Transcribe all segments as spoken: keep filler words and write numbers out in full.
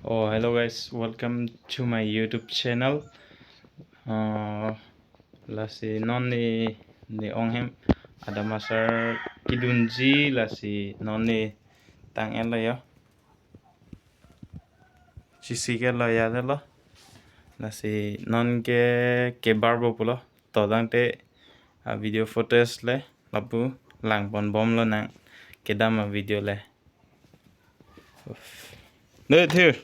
Oh, hello guys, welcome to my YouTube channel. Uh, lasi non ne, ne ong hem Adam Asar kedunji, lasi non ne tang-et lo yo. Chisi ke lo ya de lo. Lasi non ke kebar bo pulo. To tangte a video footage le lapu langpon bomlo nang kedam a video le. Uff. Dei thir.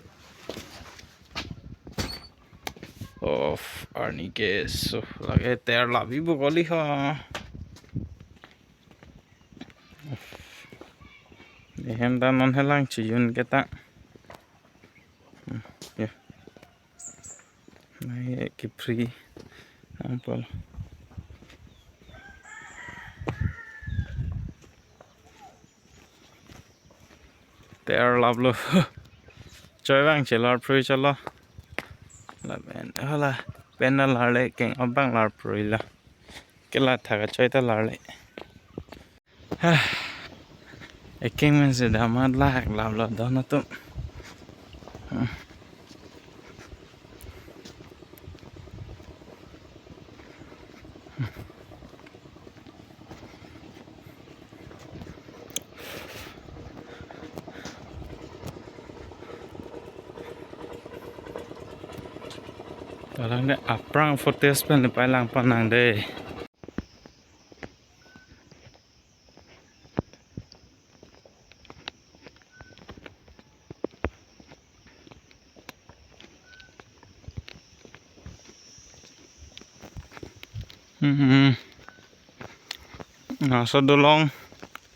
Uff, arni ke so lake ter labi bu kali ha. Uff. Ehem ta non helang chiyun ke ta. Hmm, ya. Nai ke free nangpol. Ter laplo. Choi bang chelar phrui chalo. Lapen hala pen ta larle keng abang lar phrui la. Kela thak choi ta larle. Ha. Ekeng men si damat lak laplo don atum. Hmm. Tolong de aphrang footage pen pai langpon nang dei. Hmm. Laso dolong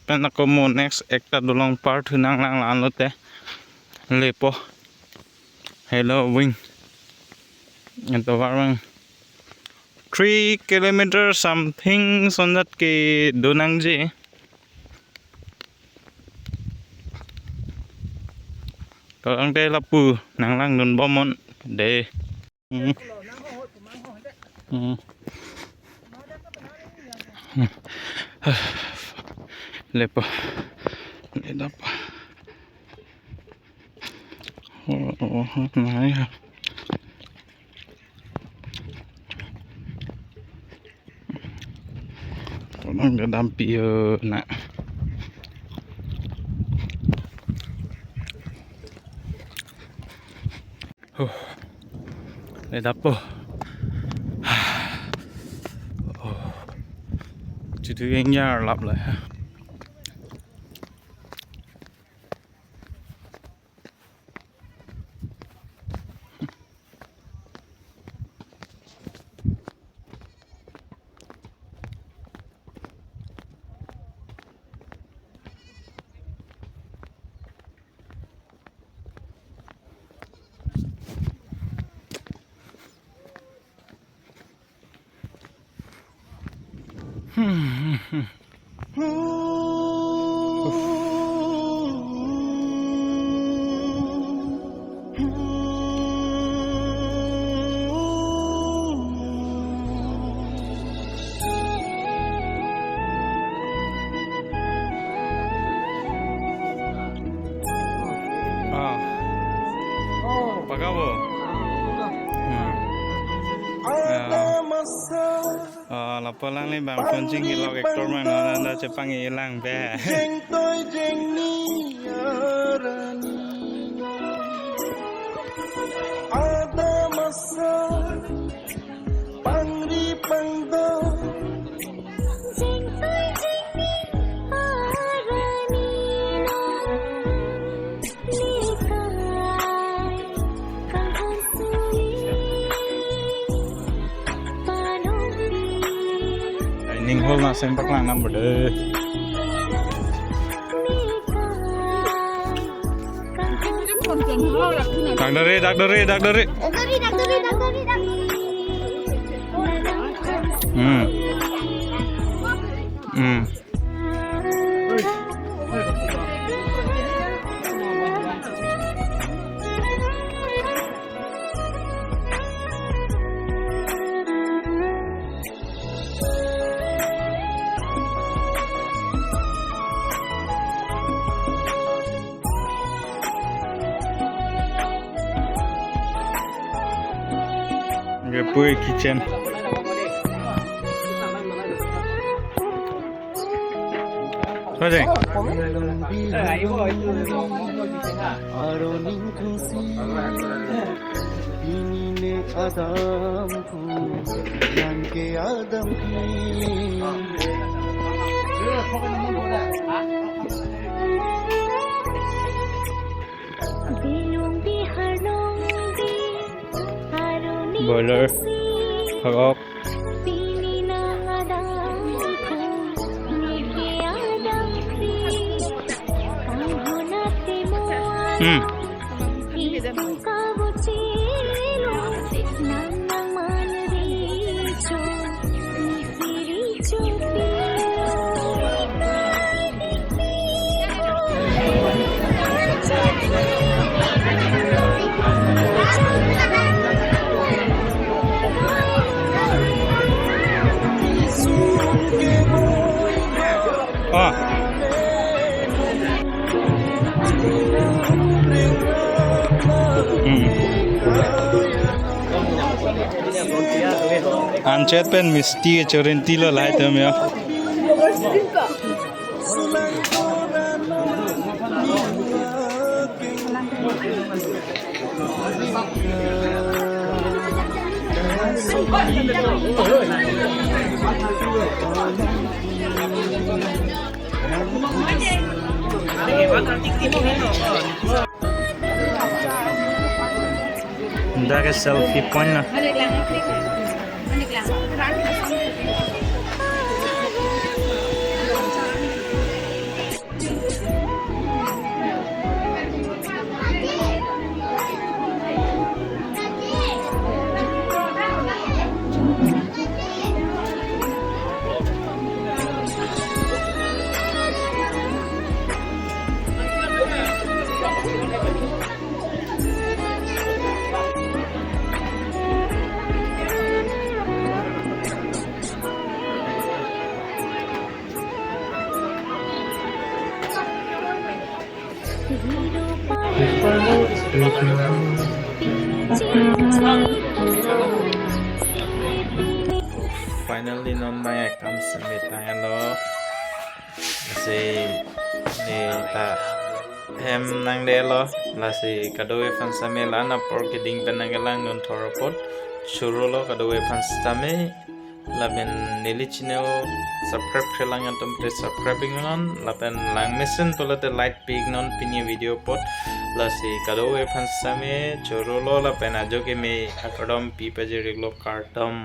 pen ako mo next ekta dolong par thu nang lang la-an lote. Lepo. Helo wing. Ento var bang three kilometer something sonjat kedo nangji. Tolong te lapu nang langdun bom non dei. Hmm. Hmm. Lepo. Ledap. Oh, oh, oh, nai ha. Tolong kedam pi yo na. Huh. Ledap po. Oh. Chutu yang yar lap le. Ah. Paga bo? Hmm. Ya. Ah, lapu alangli bang phone chingki lok actor man non anta chepangji lang pe. Jeng toi jeng ni arani. Adam Asar pangri pangdo. Jeng toi jeng ni arani non. Dining hall na sempak lang number deh. Dak dari, dak dari, dak dari. Dak dari, dak dari, dak dari, dak dari. Hmm. Hmm. Repui kitchen. Hojeng. Boiler, hok. Hmm. Ah. Hmm. Anchot pen misti chorinti lo lahai atum ya. Dak ke selfie point na. Finally, non nang akam semi tanglo. Lasi neta hem nangdelo. Lasi kadokave aphan semi la-an apor keding pen nangkelangdun thor apot. Choro lo kadokave aphan semi. Lapen neli channel subscribe kre lang atum te subscribe iknon. Lapen langmesen pulote like pi iknon pini video apot. Lasi kadokave aphan semi choro lo lapen ajo keme akardom pi pajir-iklo, kardom.